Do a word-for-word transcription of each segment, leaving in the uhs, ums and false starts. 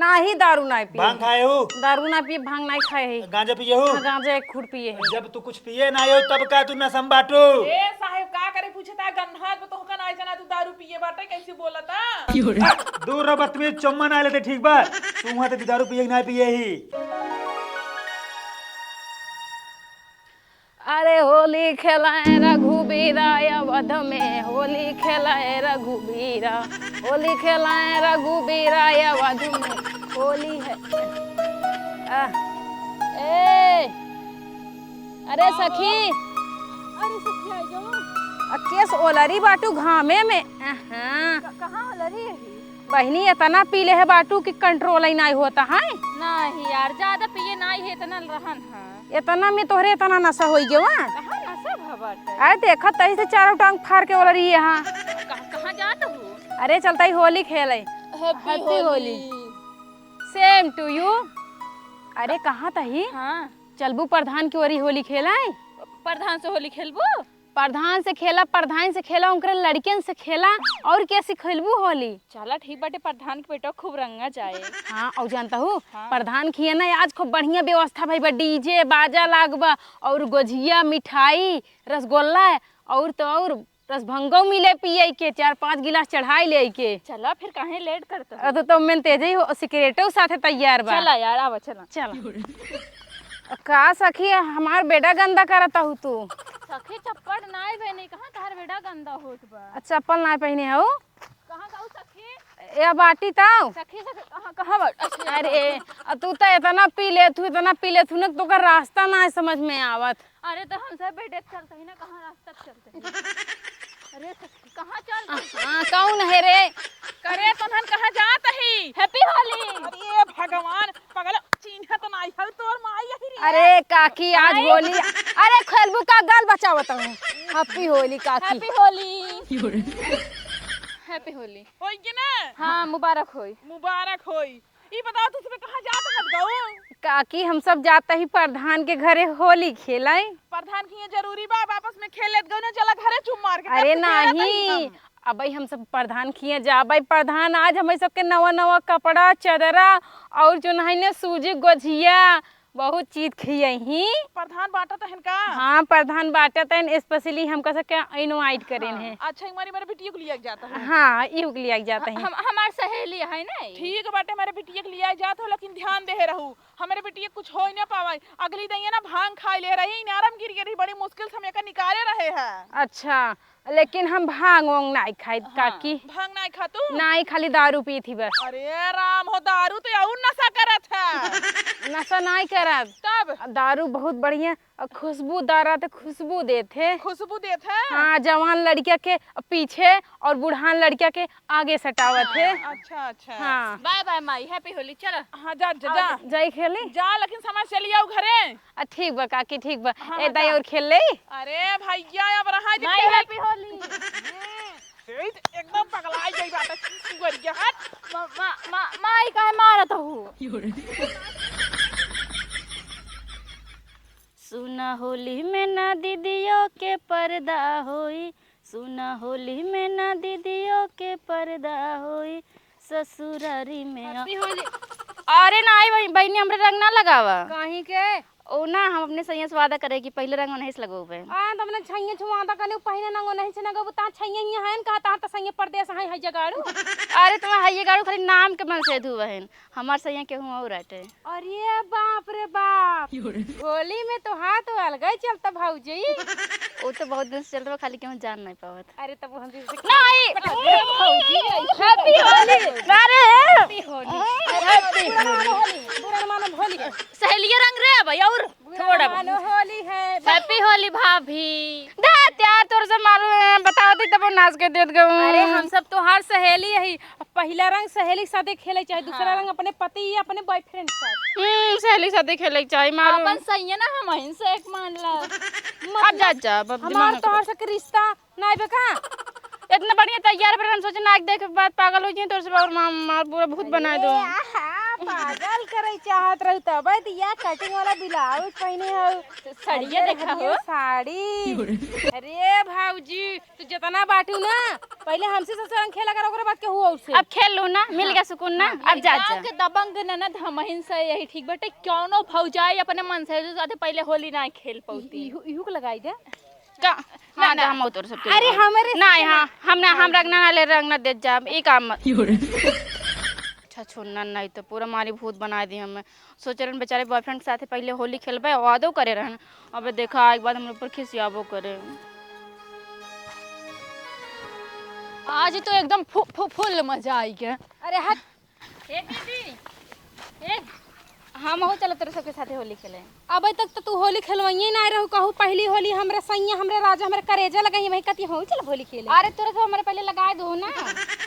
नाही, दारू नाही पिए। भांग खाए हो? दारू ना पिए, भांग नाही खाए है। गांजा पिए हो? हाँ, गांजा एक खूट पिए है। जब तू कुछ पिए नाही हो, तब का तू नशा में बाटू? ए साहेब, का करे पूछे ता, गन्ना तो होका नाही जना, तू दारू पिए बाटे, कैसे बोलता? दूर रह बदतमीज, चुम्मा नाही लेते, ठीक बा? तू वहाँ ते दारू पिए नाही पिए ही। अरे होली खेलाए रघुबीरा अवध में, होली खेलाए रघुबीरा, होली खेलाए रघुबीरा अवध में, होली है। आ, ए, अरे सखी। अरे सखी, आ जाओ। आ केस ओलरी बाटू घामे में। अहाँ। क-, कहाँ ओलरी है? बहिनी, इतना पी ले है बाटू कि control ही नाही होता है। नाही यार, ज्यादा पिए नाही है, इतना रहन है। इतना में तोहरे इतना नशा होई गवा? कहाँ नशा भवा बाटे? अरे देखत तही से चारों टांग फाड़ के ओलरी है। कहाँ, कहाँ जात हूँ? अरे चलता ही होली खेले। Happy Happy होली। होली। Same to you। अरे कहाँ तही? हाँ। चलबू प्रधान की ओरी होली खेलाए? प्रधान से होली खेलबू? प्रधान से खेला, प्रधान से खेला, उनकरे लड़कियन से खेला, और कैसे खेलबू होली? चला ठीक बाटे, प्रधान के बेटा खूब रंगा जाए। हाँ, और जानता हूँ, हाँ। प्रधान खिया ना आज खूब बढ़िया व्यवस्था भई बा, DJ बाजा लागबा, और गोझिया, मिठाई, रसगुल्ला, और तो और रसभंगो मिले पिए के, चार पाँच गिलास चढ़ाई ले के। चला फिर काहे late करत हो? अ, तो, तो मैं तेजे ही हो, सिगरेटो साथे तैयार बा। चला यार, आवा, चला। चला। का सखी, हमार बेड़ा गंदा करत हूँ तू? सखी, चप्पल नाई बहनी, कहाँ तहार बेड़ा गंदा होत बा? अच्छा, चप्पल नाई पहने हो? कहाँ जाऊ सखी? ए बाटी ताऊ। सखी, सखी, कहाँ, कहाँ बाटी? अरे, अ, तू तो इतना पी ले, तू इतना पी ले, तू ना, तोका रास्ता ना समझ में आवत। अरे, तो हम सब बेटे चलते ही ना, कहाँ रास्ता चलते ही? अरे, सखी, कहाँ चल? हाँ, कौन है रे? करे, तोहन कहाँ जात ही? Happy होली। अरे भगवान, पगल, चिन्हत नाई हल तोर माई यही रे। अरे काकी, आज माई। होली। अरे खेलबू का, गाल बचावत हूँ। Happy होली काकी। Happy होली। Happy होली। होई कि ना? हाँ, मुबारक होई। मुबारक होई। ई बताओ, तू सब कहाँ जात हत गऊ? काकी, हम सब जात ही प्रधान के घरे होली खेलाई। प्रधान के यहाँ जरूरी बा, आपस में खेल लेत गऊ ना, चला घरे चुप मार के। अरे कब से खेलत ही नहीं, हम? अबई हम सब प्रधान खिया जाबई। प्रधान आज हमई सबके नवा नवा कपड़ा, चदरा और जो नहीं ने सूजी गोझिया, बहुत चीज खियही। प्रधान बांटत हन का? हाँ, प्रधान बांटत हन, specially हमका सबके invite करेन हाँ, है। अच्छा, एक मारी मेरे बिटिया को लिया के जाता है। हाँ, इहू के लिया के जाता है। हम, हमार सहेली है ना ई। ठीक बाटे, मेरे बिटिया के लिया जात हो, लेकिन ध्यान दे रहू, हमरे बिटिया कुछ हो ही ना पावे। अगली दइया ना भांग खाई ले रही, इनारम गिर गई रही, बड़ी मुश्किल से हम एका निकाले रहे हैं। अच्छा, लेकिन हम भांग वांग नाई खाई हाँ, काकी। भांग नाई खा तू? नाई, खाली दारू पीत ही बस। अरे राम हो, दारू तो और नशा करत है। नशा नाई करत। तब? दारू बहुत बढ़िया खुशबूदार रहत है, खुशबू देत है। खुशबू देत है? हाँ, जवान लड़किया के पीछे और बुढ़ान लड़किया के आगे सटावत है। हाँ, अच्छा, अच्छा। हाँ। Bye bye माई, happy होली, चला। हाँ, जा, जा, जा। जाई खेली? जा, लेकिन समय से चली आओ घरे। आ, ठीक बा काकी, ठीक बा। हाँ, ए, दाई जा। और खेल ले? अरे भैया, अब रहा जे माई, खेले। Happy होली। हम्म, ए, एकदम पगलाई गई बात है, सुअरिया, हट। मा-, मा-, मा-, माई काहे मारत हूँ? सुना होली में ना दीदियों के पर्दा होई, सुना होली में ना दीदियों के पर्दा होई, ससुरारी में आ- Happy होली। अरे ना आई बहिनी, बहिनी हमरे रंग ना लगावा। काहे के? ओ ना, हम अपने सैया से वादा करे कि पहिले रंग ओनही से लगोबे। आ, त अपने छैया छुआता कने पहिले रंग ओनही से लगोबे, ता छैया हियां है न, कहा ता, ता सैया परदेस है, है जगाड़ू। अरे तुम्हें है ये गाड़ू खाली नाम के मन से धुआ है। हमार सैया केहू और आटे। अरे बाप रे बाप। होली में तो हाथ अलग ही चलता भौजी। वो तो बहुत दिन से चलता बा, खाली केहू जान नहीं पावत। अरे तब हम जैसे नहीं। भौजी है। Happy होली। अरे। Happy होली। Happy होली। बुरा ना मानो होली। सहेलिया रंग रे भाई और बुरा थोड़ा ना मानो होली है। Happy होली भाभी। दे यार, तोर से मालूम है, बता दी तब नाच के देत गऊ। अरे हम सब तोहार सहेली है। अब पहिला रंग सहेली के साथे खेले, चाहे दूसरा हाँ। रंग अपने पति या अपने boyfriend के साथ। हम्म, सहेली के साथे खेले के चाही, मालूम। अपन सही है ना, हम अहिन से एक मान ला। अब जा, जा, अब हमार दिमाग तोहर से के रिश्ता नाई बे का? इतना बढ़िया तैयार बे, हम सोचे नाक देख के बाद पागल हो जाए, तोर से और मार, मार पूरा भूत बनाए दो। अरे, आहा। पागल करे चाहत रहू तब तो या cutting वाला blouse पहने हो, सड़िया हरियर देखा हरियर हो। साड़ी। अरे भौजी, तू जितना बाटू ना, पहले हमसे ससुर रंग खेला कर, ओकरे बाद केहू और से। अब खेल लू ना, मिल गया सुकून ना, हाँ, अब जा, गाँव जा। के दबंग ननद हमहिन से यही ठीक बाटे। कौनो भौजाई अपने मन से साथे पहले होली ना खेल पौती। इहू, इहू के लगाई दे। का? ना, ना, ना। हम तोर सबके अरे, लगाई। हमरे ना, सबके यहाँ ना। हम ना, हम रंग ना ले, रंग ना दे जा, ई काम मत। अच्छा, छोड़ना नहीं तो पूरा मारी भूत बना दी हमें। सोच रहन बेचारे boyfriend के साथे पहले होली खेलबे, वादो करे रहन। अबे देखा, एक बाद हमरे ऊपर खिसियाबो करे। आज तो एकदम फु-, फु-, full मजा आई गया। अरे हट। ए दीदी, ए, हम हो चलो तोरे सबके साथे होली खेले। अबे तक तो तू होली खेलवाइए ना रहू, कहू पहली होली हमरे सैया, हमरे राजा, हमरे करेजा लगाइए, वही कती हो चलो होली खेले। अरे तोरे तो हमरे पहले लगाए दो ना।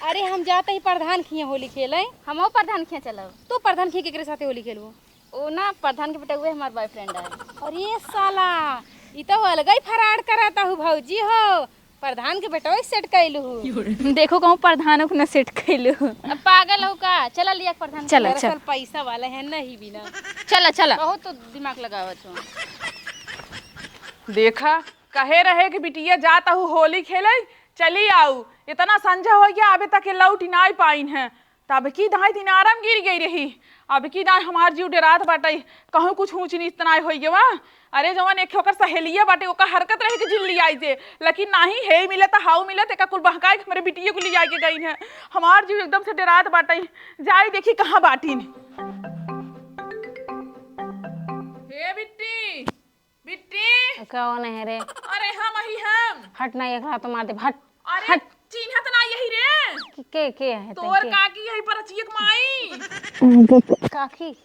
अरे हम जाते ही प्रधान खिए होली खेले। हम हो प्रधान खिए चलो। तू प्रधान खिए केकरे साथे होली खेलबो? ओ ना, प्रधान के बेटउए हमार boyfriend है। अरे साला, ई तो अलग ही फराड करत हूँ भौजी हो। प्रधान के बेटवा set कैलू हूँ। देखो कहूँ प्रधानों को ना set कैलू हूँ। अब पागल हो का? चला लिया प्रधान के। चला, दरअसल चल। पैसा वाला है नहीं बिना। चला, चला। बहुत तो दिमाग लगावत हो। देखा, कहे रहे कि बिटिया जात हूँ होली खेले, चली आऊ। इतना संझा हो गया, अबे तक ये लौट ही नाई पाइन है। तब की दाई दिन आराम गिर गई रही। अब की दाई हमार जीव डरात बाटे, कहूँ कुछ ऊँच नीच त नाई होई गवा। अरे जवन एक ओकर सहेलिया बाटे, ओकर हरकत रहे कि जिल्ली आई जे, लेकिन नाही, हे मिले त हाउ मिले, तेका कुल बहकाए के हमरे बिटिया को ले जाए के गई है। हमार जीव एकदम से डरात बाटे, जाई देखी कहाँ बाटिन। हे बिट्टी, बिट्टी। कौन है रे? अरे हम ही हम। हट ना, एक लात मार दे, हट। अरे हट। चिन्हत ना यही रे। कि-, के, के है तोर के? काकी यही पर अचियक माई। काकी?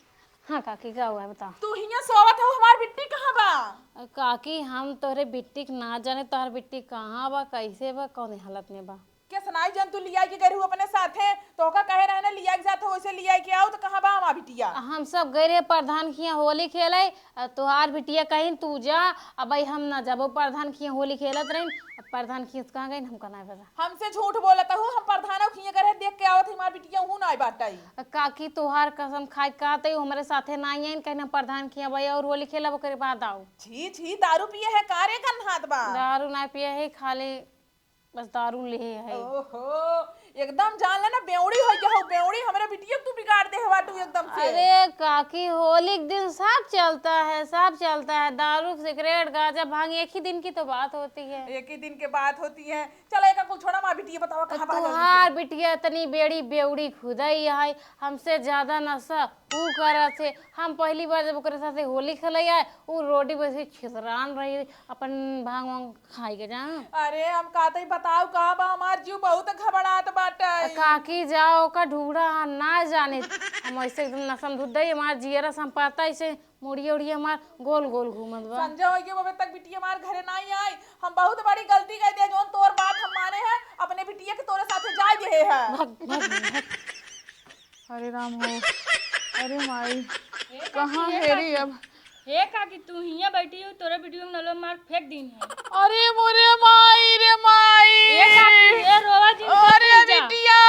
हाँ काकी, का हुआ है बताओ। तू हियां सोवत हो, हमार बिट्टी कहाँ बा? काकी हम तोहरे बिट्टी के ना जाने, तोहर बिट्टी कहाँ बा, कैसे बा, कौन हालत में बा? के सनाई जन तू लिया के गई रहू अपने साथे, तोहका कहे रहे ना लिया के जात हो, वैसे लिया के आओ, तो कहाँ बा हमार बिटिया? हम सब गए रहे प्रधान खिया होली खेले, आ तोहार बिटिया कहीं तू जा, अब भाई हम ना जाबो प्रधान खिया होली खेलत रही, अब प्रधान खिया कहाँ गई हमका ना पता। हमसे झूठ बोलत हूँ, हम प्रधानों खिया गए रहे, देख के आवत हमार बिटिया हूँ ना बाटे। काकी तोहार कसम खाए कहते हमरे साथे ना आई, कहीं हम प्रधान खिया भाई और होली खेलब ओकरे बाद आओ। छी छी, दारू पिए है का रे गन्हात बा? दारू ना पिए है, खाली बस दारू लेहे है। ओहो, एकदम जान ले ना, बेवड़ी हो गया हो, बेवड़ी, हमरे बिटिया के तू बिगाड़ दे हवा तू एकदम से। अरे काकी, होली के दिन सब चलता है, सब चलता है, दारू, सिगरेट, गांजा, भांग, एक ही दिन की तो बात होती है। एक ही दिन के बात होती है। चलो, एक कुल छोड़ा, माँ बिटिया बतावा, कहाँ भागल तुहार बिटिया? बिटिया इतनी बेड़ी बेवड़ी खुदाई है, हमसे ज्यादा नशा ऊ करत है। हम पहली बार जब ओकरे साथे होली खेले आए, ऊ रोडी पर से छितरान रही, अपन भांग वांग खाई के जा। अरे हम कहते ही बताओ का बा, हमार जीव बहुत घबरात बाटे। काकी जाओ का ढूढ़ा ना जाने, हम ऐसे एकदम नसम धुत दई, हमार जियरा संपाता ऐसे मुड़िया उड़िया हमार गोल गोल घूमत बा। संजय हो गए, अबे तक बिटिया हमार घरे नहीं आई, हम बहुत बड़ी गलती कर दिया, जौन तोर बात हम माने हैं, अपने बिटिया के तोरे साथे जाए दिए हैं। भग, भग, भग। अरे राम हो, अरे माई, ए काकी, कहाँ ए हेरी काकी। अब? ए काकी, तू हियां बैठी हो, तोरे वीडियो में नलो मार फेंक दीन है। अरे मोरे माई रे माई। ए काकी, ए रोवा जिन, अरे चुप जा। बिटिया,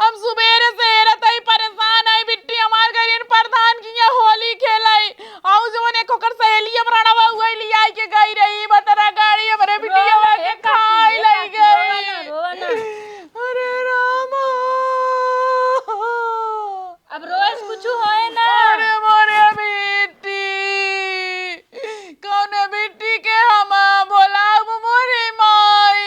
हम सुबेरे से हेरत हई, परेशान हई बिट्टी, हमार गरीन प्रधान किया होली खेलाई, आउ जवन एक ओकर सहेली हम रणवा उहई लियाई के गई रही, बतरा गाड़ी हमरे बिटिया रोवा, के ए काकी, खाई ए लई काकी, रोवा ना, गई। रोवा ना। अरे रामा। अब रोज कुछ होए ना। अरे मोरे बिट्टी, कौने बिट्टी के हम बोलाब मोरे माई?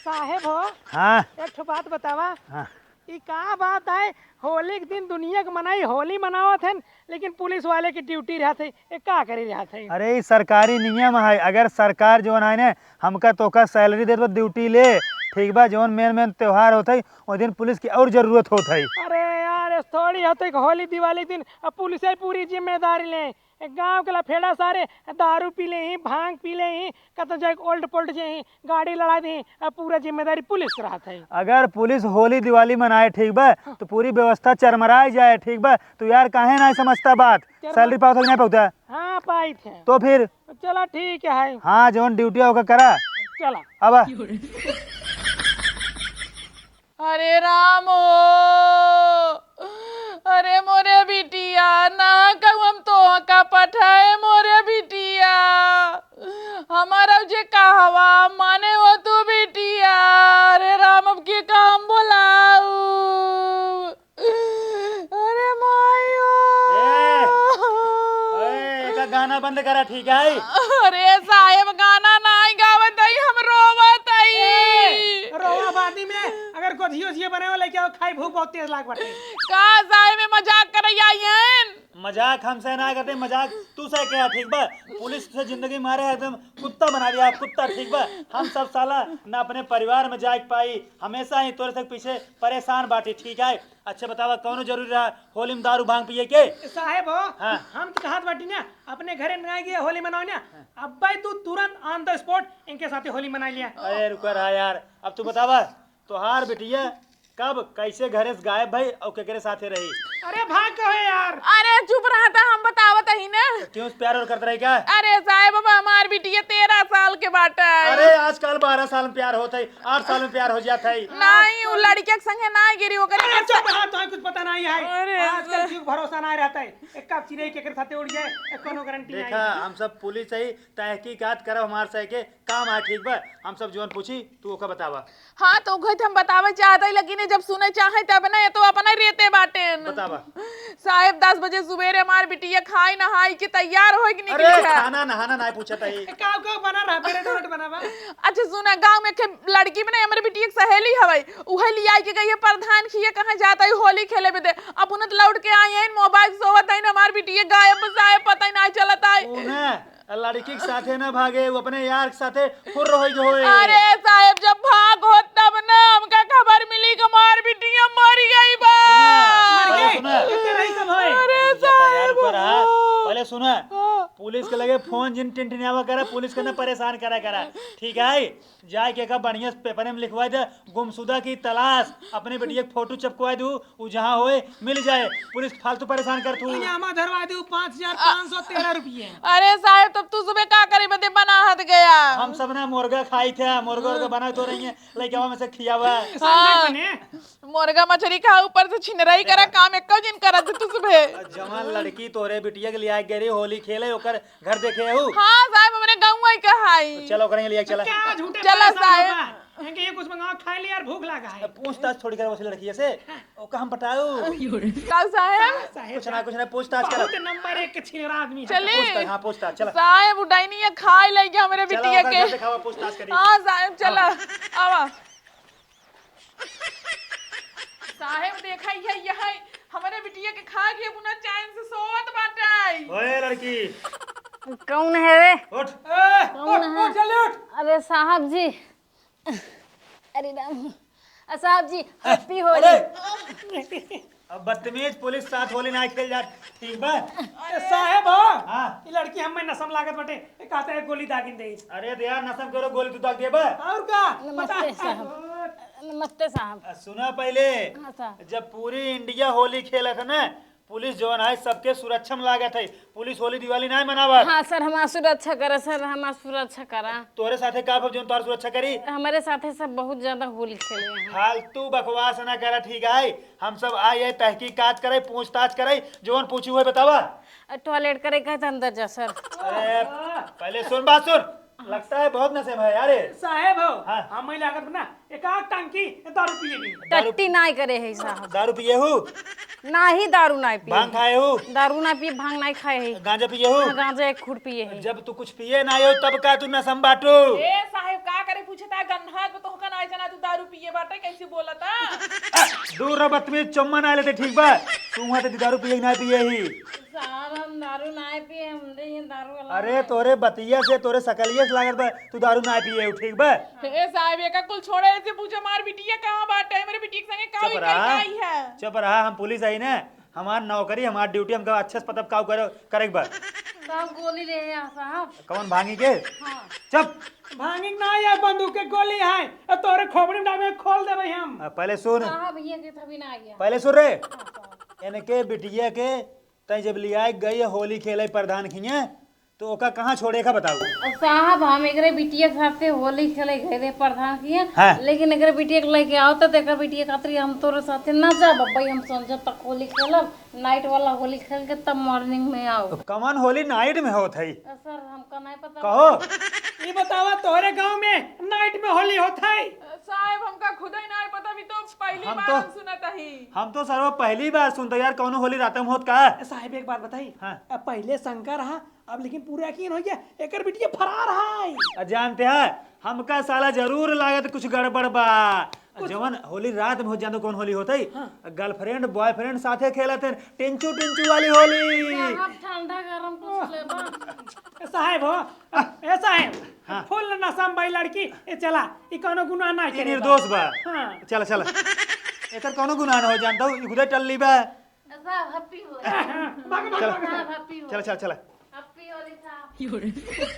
साहेब हो, हाँ। एक ठो बात बतावा। हाँ। ई का बात है, होली के दिन दुनिया के मनाई होली मनावत हन, लेकिन पुलिस वाले की ड्यूटी रहत है, ये का करे रहत है? अरे, ई सरकारी नियम है। अगर सरकार जौन है ने, हमका तोका सैलरी देत बा, ड्यूटी ले, ठीक बा? जौन मेन मेन त्योहार होत है, ओ दिन पुलिस की और जरूरत होत है। अरे यार, ऐसे थोड़ी होत है कि होली दिवाली दिन अब पुलिस ही पूरी जिम्मेदारी ले। एक गांव के लफेड़ा सारे दारू पी ले ही, भांग पी ले ही, कतौ जाए ओल्ड पोल्ड जे ही, गाड़ी लड़ा दे, अब पूरा जिम्मेदारी पुलिस रहत है। अगर पुलिस होली दिवाली मनाए, ठीक बा, हाँ। तो पूरी व्यवस्था चरमराए जाए, ठीक बा? तू यार काहे ना समझता बात? चरमरा- सैलरी पावत है कि नहीं पावत है? हाँ, पाइत है। तो फिर? चला ठीक है। हाँ, जौन ड्यूटी होकर करा। चला। अब अरे राम हो, अरे मोरे बिटिया, ना कहूँ हम तोहका पठाए मोरे बिटिया, हमारा जे कहवा माने हो तू बिटिया। अरे राम, अब के काम बोलाऊ? अरे माई हो। ए, ए, एका गाना बंद करा, ठीक है? अरे साहेब, गाना नाई गावत हई, हम रोवत हई। ए, रोवा बादी में, अगर गोधियो जियो बने हो, लेके आओ, खाई भूख बहुत तेज लाग बाटे। का साहेब, में मजाक करैया येन? मजाक हमसे ना करते, मजाक तू से क्या, ठीक बा? पुलिस से जिंदगी मारे एकदम कुत्ता बना दिया, कुत्ता, ठीक बा? हम सब साला ना अपने परिवार में जाए के पाई, हमेशा ही तोरे से पीछे परेशान बाटी, ठीक है? अच्छा बतावा, कौनो जरूरी रहा होली में दारू भांग पिए के? साहेब हो, हाँ। हम तो कहत बाटी ना, अपने घरे ना गए होली मनाओ ना, अब भाई तू तुरंत on the spot इनके साथे होली मना लिया। अरे रुका रहा यार, अब तू बतावा, तोहार बिटिया कब कैसे घरे से गायब भई और केकरे साथे रही? अरे भाग गए यार। अरे चुप रहा था, हम बतावत ही ना। क्यों प्यार और करत रही क्या? अरे साहेब, अब हमार बिटिया तेरह साल के बाटे। अरे आजकल बारह साल में प्यार होत है, आठ साल में प्यार हो जात है। नहीं, उ लड़के के संगे ना गिरी, ओकरे अरे के चुप रहा, तो कुछ पता नहीं है। अरे आजकल क्यों भरोसा नहीं रहता है, एक कब चिड़ै केकरे साथे उड़ जाए, कोनो गारंटी नहीं देखा, है। हम सब पुलिस है, तहकीकात करब हमार से के काम है, ठीक बा? हम सब जौन पूछी, तू ओका बतावा। हाँ, तो उहे तो हम बतावे चाहत हई, लेकिन ये जब सुने चाहे तब ना, ये तो अपना ही रेते बाटेन। बतावा। साहेब, दस बजे सुबेरे हमार बिटिया खाई नहाई के तैयार होई के अरे, निकली है। खाना नहाना ना पूछत हई। काव काव बना रहा, ब्रेड उरेड बनावा। अच्छा सुना, गाँव में एक लड़की में ना हमरे बिटिया के सहेली हवई, उहे लियाई के गई है प्रधान खिए, कहाँ जात हई होली खेले बदे। अब उन्हें तो लौट के आई हैं, मोबाइल सोवत हई ना, हमार बिटिया गायब साहेब, पता ही ना चलत हई। उन्हें लड़की के साथे ना भागे, वो अपने यार के साथे फुर्र होइ गए होए। अरे साहेब, जब भाग होत तब ना हमका खबर मिली कि हमार बिटिया मर गई बा। सुना, मर पहले गई? सुना। कितने रही सब होए? अरे पहले साहेब, रुको रहा। हो। पहले सुना। हाँ। पुलिस के लगे फोन जिन टिनटिनावा करा, पुलिस के ना परेशान करा करा। ठीक है? जाए के का बढ़िया से पेपर में लिखवा दे, गुमशुदा की तलाश, अपने बिटिया के फोटो चिपकवा दू, उ जहाँ होए मिल जाए। पुलिस फालतू परेशान कर तू। इनामा धरवा दू पाँच हजार पाँच सौ तेरह रुपये। अरे साहेब, तब तू सुबह का करे बदे बना हाथ गया? हम सब ना मुर्गा खाई थे, मुर्गा उर्गा बना तो रही है, लइकवा में से खियावा। हाँ। मुर्गा मछरी खा, ऊपर से छिनराई करा, काम एक्को जिन करत तू सुबह। जवान लड़की तोरे बिटिया के लिए आ गई होली खेले, ओकर घर देखे हू? हाँ साहेब, हमरे गाँव आई का हाई। चलो, ओकरे लिए चला। क्या झूठे चला परेशान साहेब। होबा? इनके ये कुछ मंगाओ, खाए ले यार, भूख लगा है। पूछताछ थोड़ी करे उस लड़की से, ओका हम पटाऊ। का साहेब? साहेब कुछ ना, कुछ ना, पूछताछ करो। बहुत नंबर एक के छिनरा आदमी है। चली। पूछताछ, हाँ, पूछताछ, चला। साहेब, उडाई नहीं है, खाए लेके हमरे चला, बिटिया ओकर के। घर दिखावा, पूछताछ करी। हाँ साहेब, चला, हाँ। आवा। साहेब, देखा, ये, ये है, हमरे बिटिया के खा के अपना चैन से सोवत बाटे। ओए लड़की। कौन है रे? उठ। ए, कौन उठ, है? उठ, जल्दी उठ। अरे साहब जी। अरे राम। आ, साहब जी, ए, हैप्पी होली। अरे। अब बदतमीज, पुलिस साथ होली ना खेल जा, ठीक बा? ए, साहेब हो। हाँ। ये लड़की हमें नशम लागत बटे। ए, कहते हैं गोली दागिन दे। अरे तो यार, नशम करो, गोली तू दाग देबा। और का? नमस्ते बता। साहब। नमस्ते साहब। आ, सुना पहले। हाँ साहब। जब पूरी इंडिया होली खेलत है ना, पुलिस जौन है सबके सुरक्षा में लागत है। पुलिस होली दिवाली नाय मनावत। हाँ सर, हमार सुरक्षा करा सर, हमार सुरक्षा करा। तोरे साथे का भव जौन तोहार सुरक्षा करी? हमारे साथे सब बहुत ज्यादा होली खेले हैं। फालतू बकवास ना करा, ठीक है? हम सब आए हैं तहकीकात करे, पूछताछ करे, जौन पूछी हुए बतावा। अ, टॉयलेट करे का है तो अंदर जा सर। अरे पहले सुन, बात सुन। लगता है बहुत नशे में है यार ये। साहेब हो, हाँ। हमें लागत ना एक आध टंकी दारू पिए भी। दारू टट्टी नाय करे है साहब। दारू पिए हूँ? नाही, दारू नाय पिए। भांग खाए हूँ? दारू नाय पिए, भांग नाय खाए है। गांजा पिए हूँ? हाँ, गांजा एक खूर पिए है। जब तू कुछ पिए ना हो तब का तू नशम बाटू? ए साहेब, का करे पूछता है, गन्हात में तोहका नाय जना तू दारू पिए बाटे, कैसे बोलता? दूर रह बदतमीज, चुम्मा ना लेते, ठीक बा? तू वहाँ ते दारू पिए ना पिए ही। साहब, हम दारू नाय पिए, हमरे ये दारू वाला अरे, नाय। तोरे बतिया से, तोरे सकलिया से लागत बा, तू दारू नाय पिए हो, ठीक बा? ए साहब, एका कुल छोड़े, ऐसे पूछो, हमार बिटिया कहाँ बाटे? हमरे बिटिया के संगे का चुप विकल रहा। आई है? चुप रहा, हम पुलिस आई ना, हमार नौकरी, हमार ड्यूटी, हमका अच्छे से पता काउ करे, करे के बा। साहब, गोली ले आ, साहब। कौन भांगी के? हाँ। चुप। भांगी ना, ये बंदूक के गोली है, ए, तोरे खोपड़ी में डाल के खोल देबे हम। आ, पहले सुन। साहब, ये के तभी ना आ गया। पहले सुन रे। हाँ, साहब। इनके बिटिया के तैं जब लियाए गई होली खेले प्रधान खिए, तो ओका कहाँ छोड़े का बताऊ? और साहब, हम एकरे बिटिया के साथे होली खेले गए रहे प्रधान के यहाँ, हाँ। लेकिन एकरे बिटिया के लेके आवता तो एकरे बिटिया खातिर हम तोरे साथे ना जाब भाई, हम संझा तक होली खेलब, नाइट वाला होली खेल के तब मॉर्निंग में आओ। तो कवन होली नाइट में होत है? सर, हमका नहीं पता। कहो। ई बतावा, तोहरे गांव में नाइट में होली होत है? साहेब, हमका खुदे नाहीं पता, अभी तो पहली हम बार तो हम सुनत हई। हम तो सरवा पहली बार सुनत यार, कौनो होली रात में होत का? साहेब, एक बात बताई। हाँ। अब पहले शंका रहा, अब लेकिन पूरा यकीन हो गया, एकर बिटिया फरार है। आ, जानते हैं, हमका साला जरूर लागत कुछ गड़बड़ बा। कुछ जवन होली रात में हो जाता, कौन होली होत है? हाँ। गर्लफ्रेंड बॉयफ्रेंड साथे खेलत हैं, टिंचू टिंचू वाली होली। साहब, ठंडा गरम कुछ लेबा? ए साहेब हो, ए साहेब, हाँ। फुल नशा में बाई लड़की, ए चला, ई कौनो गुनाह ना ई करे निर्दोष बा। हाँ। चला, चला। एकर कौनो गुनाह ना हो, जानता हूँ, ई खुदे टल्ली बा। साहब, happy होली। भाग, भाग, चला। भाग। साहब, happy होली। चला, चला, चला। Happy होली साहब।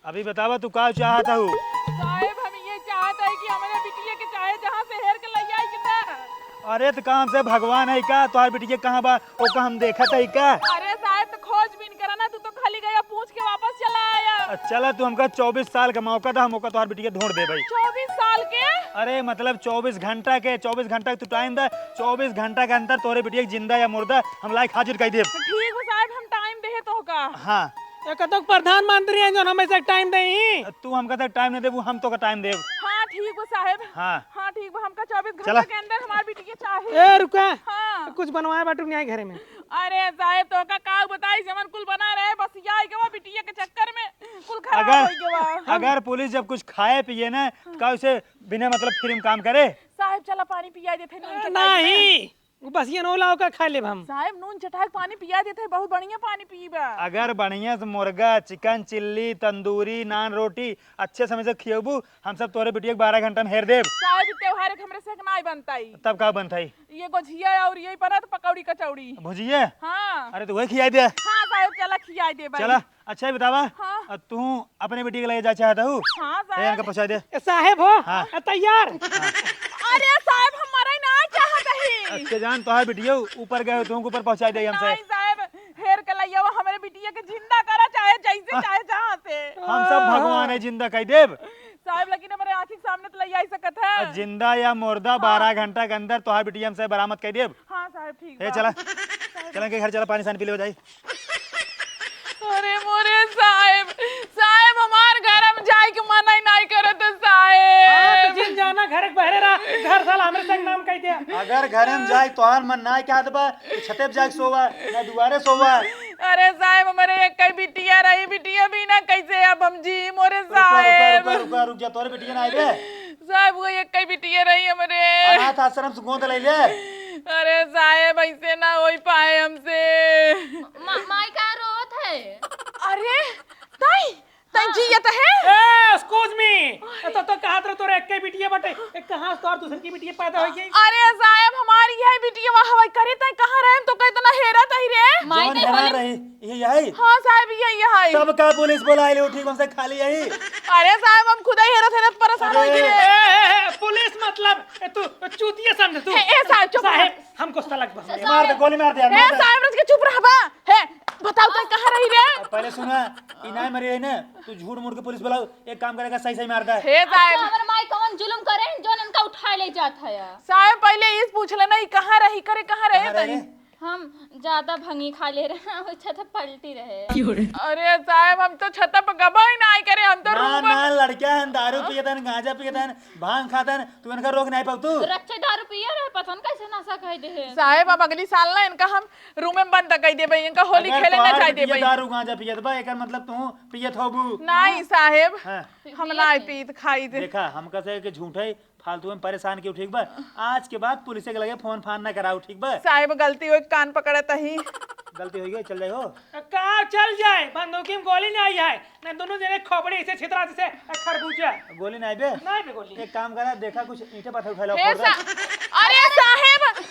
अभी बतावा, तू का चाहत हऊ? साहेब, हम ये चाहत है कि हमारे बिटिया के चाहे जहाँ से हेर के ले आई के ना। अरे, तो काम से भगवान है का? तोहार बिटिया कहाँ बा? ओका हम देखत है का? अरे साहेब, तो खोजबीन करा ना, तू तो खाली गया पूछ के वापस चला आया। अ, चला, तू हमका चउबीस साल का मौका दा, हम ओका तोहार बिटिया ढूंढ दे भाई। चउबीस साल के? अरे, मतलब चउबीस घंटा के, चउबीस घंटा के तू टाइम दा, चउबीस घंटा के अंदर तोहरे बिटिया के जिंदा या मुर्दा हम लाइक हाजिर कर देब। ठीक बा साहेब, हम टाइम देहे तोहका। हाँ। ये कतक प्रधानमंत्री हैं जो हमेशा टाइम देही? तू हमका तक टाइम नहीं देबू, हम तोका टाइम देब। हाँ, ठीक बा साहेब। हाँ। हाँ, ठीक बा, हमका चउबीस चला। घंटा के अंदर हमार बिटिया चाहे। ए, रुका। हाँ। कुछ बनवाए बाटू नहीं आई घरे में? अरे साहेब, तोका का बताई, जवन कुल बना रहे, बस ये आई गवा बिटिया के चक्कर में कुल खराब अगर, हो गवा। अगर पुलिस जब कुछ खाए पिए ना, का उसे बिना मतलब फ्री में काम करे? साहेब, चला पानी पिया देते, नून चटाई नहीं। उ बसियन ओला ओकर खा लेब हम। साहेब, नून चटाई के पानी पिया देते, बहुत बढ़िया पानी पीबा। अगर बढ़िया से मुर्गा, चिकन चिल्ली, तंदूरी, नान रोटी अच्छे समय से खियबू, हम सब तोहरे बिटिया के बारह घंटा में हेर देब। साहेब, ई त्योहार के हमरे से नाई बनताई। तब का बनताई? ये गोझिया और ये बनत पकौड़ी कचौड़ी। भुजिया? हाँ। अरे, तो वही खियाई दे। हाँ साहेब, चला खियाई दे भाई। चला। अच्छा, ये बतावा, हाँ। अ, तू अपने बिटिया के लगे जाए चाहत हऊ? हाँ, ए, साहेब। इनका पहुँचा दे। ए, साहेब हो? हाँ। ए, तैयार। हाँ। अरे साहेब, हम मरे ना चाहत हई। अच्छा जान, तोहार बिटिया ऊपर गए, तुमको ऊपर पहुँचा दे हमसे। नहीं साहेब, हेर के लइया, वो हमरे बिटिया के जिंदा करा, चाहे जैसे, हाँ। चाहे जहाँ से। हम सब भगवान है, जिंदा कह देब। साहेब, लेकिन हमरे आँखी के सामने तो लइया ही सकत है। अ, जिंदा या मुर्दा, हाँ। बारह घंटा के अंदर तोहार बिटिया हमसे बरामद कह देब। हाँ साहेब, ठीक ए, बा। चला। साहेब। चला के घर चला, पानी सानी पी ले जाई। अरे मोरे साहेब, साहेब हमार घर हम जाए के मन ही नहीं करत साहेब। हाँ, तो जिन जाना घर के बहरे रहा, घर साला हमरे संग नाम कह दिया। अगर घर में जाए तोहार मन ना कहत बा, तो छते पे जाके सोवा, ना दुआरे सोवा। अरे साहेब, हमरे एक ही बिटिया रही, बिटिया भी ना कैसे अब हम जी मोरे रुका, रुका, साहेब। रुका, रुका, रुक जा, तोरे बिटिया ना आइबे। साहेब, वो एक ही बिटिया रही हमरे। अनाथ आश्रम से गोद ले ले। अरे साहेब, ऐसे ना होई पाए हमसे। मा-, माई का रोत है? अरे, ताई, ताई हाँ। जियत है? ए, excuse me। अरे। तो, तो कहा तो तोरे एक ही बिटिया बटे, एक कहाँ से तोर दूसर की बिटिया पैदा हो गई? अरे साहेब, हमारी यह बिटिया वहाँ हवाई करे, ताई कहाँ रहे, हम तो का इतना हेरत ही रे। माई जौन नहीं हेरा बोली। रही, ये यही? हाँ साहेब, यही, यही। तब का पुलिस बुलाए ले, ठीक हमसे खाली यही। अरे साहेब, हम खुद ही हेरत, हेरत परेशान अरे। हो गए। ए, ए, ए, पुलिस मतलब, ए, तू चूतिया समझ तू। ए, ए, साहेब, चुप रह। साहेब, हमको सलक बस। साहेब। मार दे, गोली मार दे यार, ए, मार दे। साहेब, रज के चुप रह बा। हे, बताओ तो कहाँ रही रे? अब पहले सुना, ई नाय मरे है ना, तू झूठ मूठ के पुलिस बुलाओ, एक काम करेगा, सही सही मार दे। हे अब तो साहेब। हमर माई कौन जुलुम करे, जोन इनका उठाए ले जात है? साहेब, पहले इस पूछ लेना, ई कहाँ रही करे, कहाँ रहे कहाँ रहे? तनी? हम ज्यादा भंगी खा ले रहे हैं, अच्छा तो पलटी रहे। अरे साहेब, हम तो छत पे गबा ही ना आई करे, हम तो ना, रूम में ना, लड़कियां हैं, दारू पियत हैं, गांजा पियत हैं, भांग खात हैं, तू इनका रोक नहीं पाऊ तू। रच्चे दारू पिए रहे, पता न कैसे नशा कह दे है। साहेब, अब अगली साल ना इनका हम रूम में बंद कर देबे, इनका होली अगर खेले ना तोहार जाए बिटिया देबे। दारू गांजा पियत बा, एकर मतलब तू पियत होबू। नहीं साहेब, हाँ। हम पियत ना है। पीत खाई दे। देखा, हमका से के झूठ है, फालतू में परेशान क्यों, ठीक बा? आज के बाद पुलिस के लगे फोन फान ना कराओ, ठीक बा? साहेब, गलती होई, कान पकड़त ही। गलती होई गई, चल जाए हो। का चल जाए? बंदूकी में गोली नहीं आई है, ना दोनों जने खोपड़ी से छितरा जैसे खरबूजा। गोली नहीं बे? नहीं बे गोली। एक काम करा, देखा कुछ ईंटे पत्थर उठा लो, ए फोड़ दे। सा-, अरे साहेब,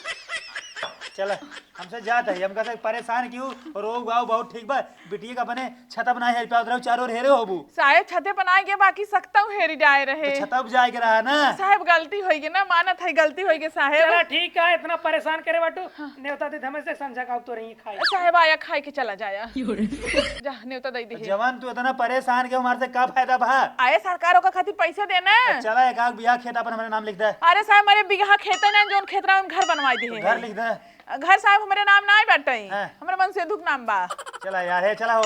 चला, हमसे जात है, हमका से परेशान क्यों? रोऊ गाऊ बहुत ठीक बा, बिटिया का अपने छता बनाए हेर पावत रहो, चारों ओर हेरे होबू। साहेब छते बनाए के बाकी सकता हूँ हेरी डाए रहे। तो छता उपजाए के रहा ना। साहेब गलती होई गे ना, मानत है गलती होई गे साहेब। चला ठीक है, इतना परेशान करे बाटू, नेवता दे हमें से संझा का तो रही खाए। साहेब आया खाए के चला जाया। जा नेवता दे दी। जवान तू इतना परेशान के हमारे से का फायदा बा? आए सरकार ओका खातिर पैसे देना। चला एक आध बीघा खेत अपन हमारे नाम लिख दे। अरे साहेब हमारे बीघा खेत है ना, जोन खेत रहा हम घर बनवाई दी तो है। घर लिख दे। घर साहेब हमरे नाम नाय बाटइ। हैं। हमरे मनसेधु के नाम बा। चला यार, हे चला हो।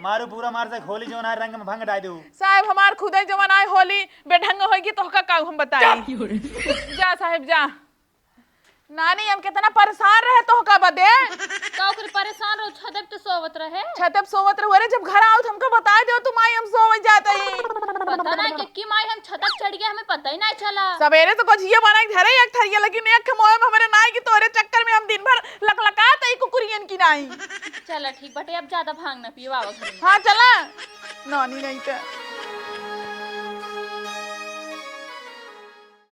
मारू पूरा मार से होली जवन आए रंग में भंग डाल दू। साहेब हमार खुदे जवन आए होली बेढंग होई कि तोहका का हम बताई। जा साहेब जा। नानी हम कितना परेशान रहे तोहका बदे। का ओकरे परेशान रहो, छते पे तो सोवत रहे। छते पे सोवत रहो, अरे जब घर आओ तो हमका बताई दो, तू माई हम सोवे जात ही। पता ना कि की माई हम छतक चढ़ गया, हमें पता ही ना चला। सवेरे तो गोझिया बना के धरे एक थरिया, लेकिन एक मोए में हमरे नाई की तोरे चक्कर में हम दिन भर लकलकात ही कुकुरियन की नाई। चला ठीक बटे, अब ज्यादा भांग ना पियो, आवा घर में। हाँ चला, नानी नहीं तो।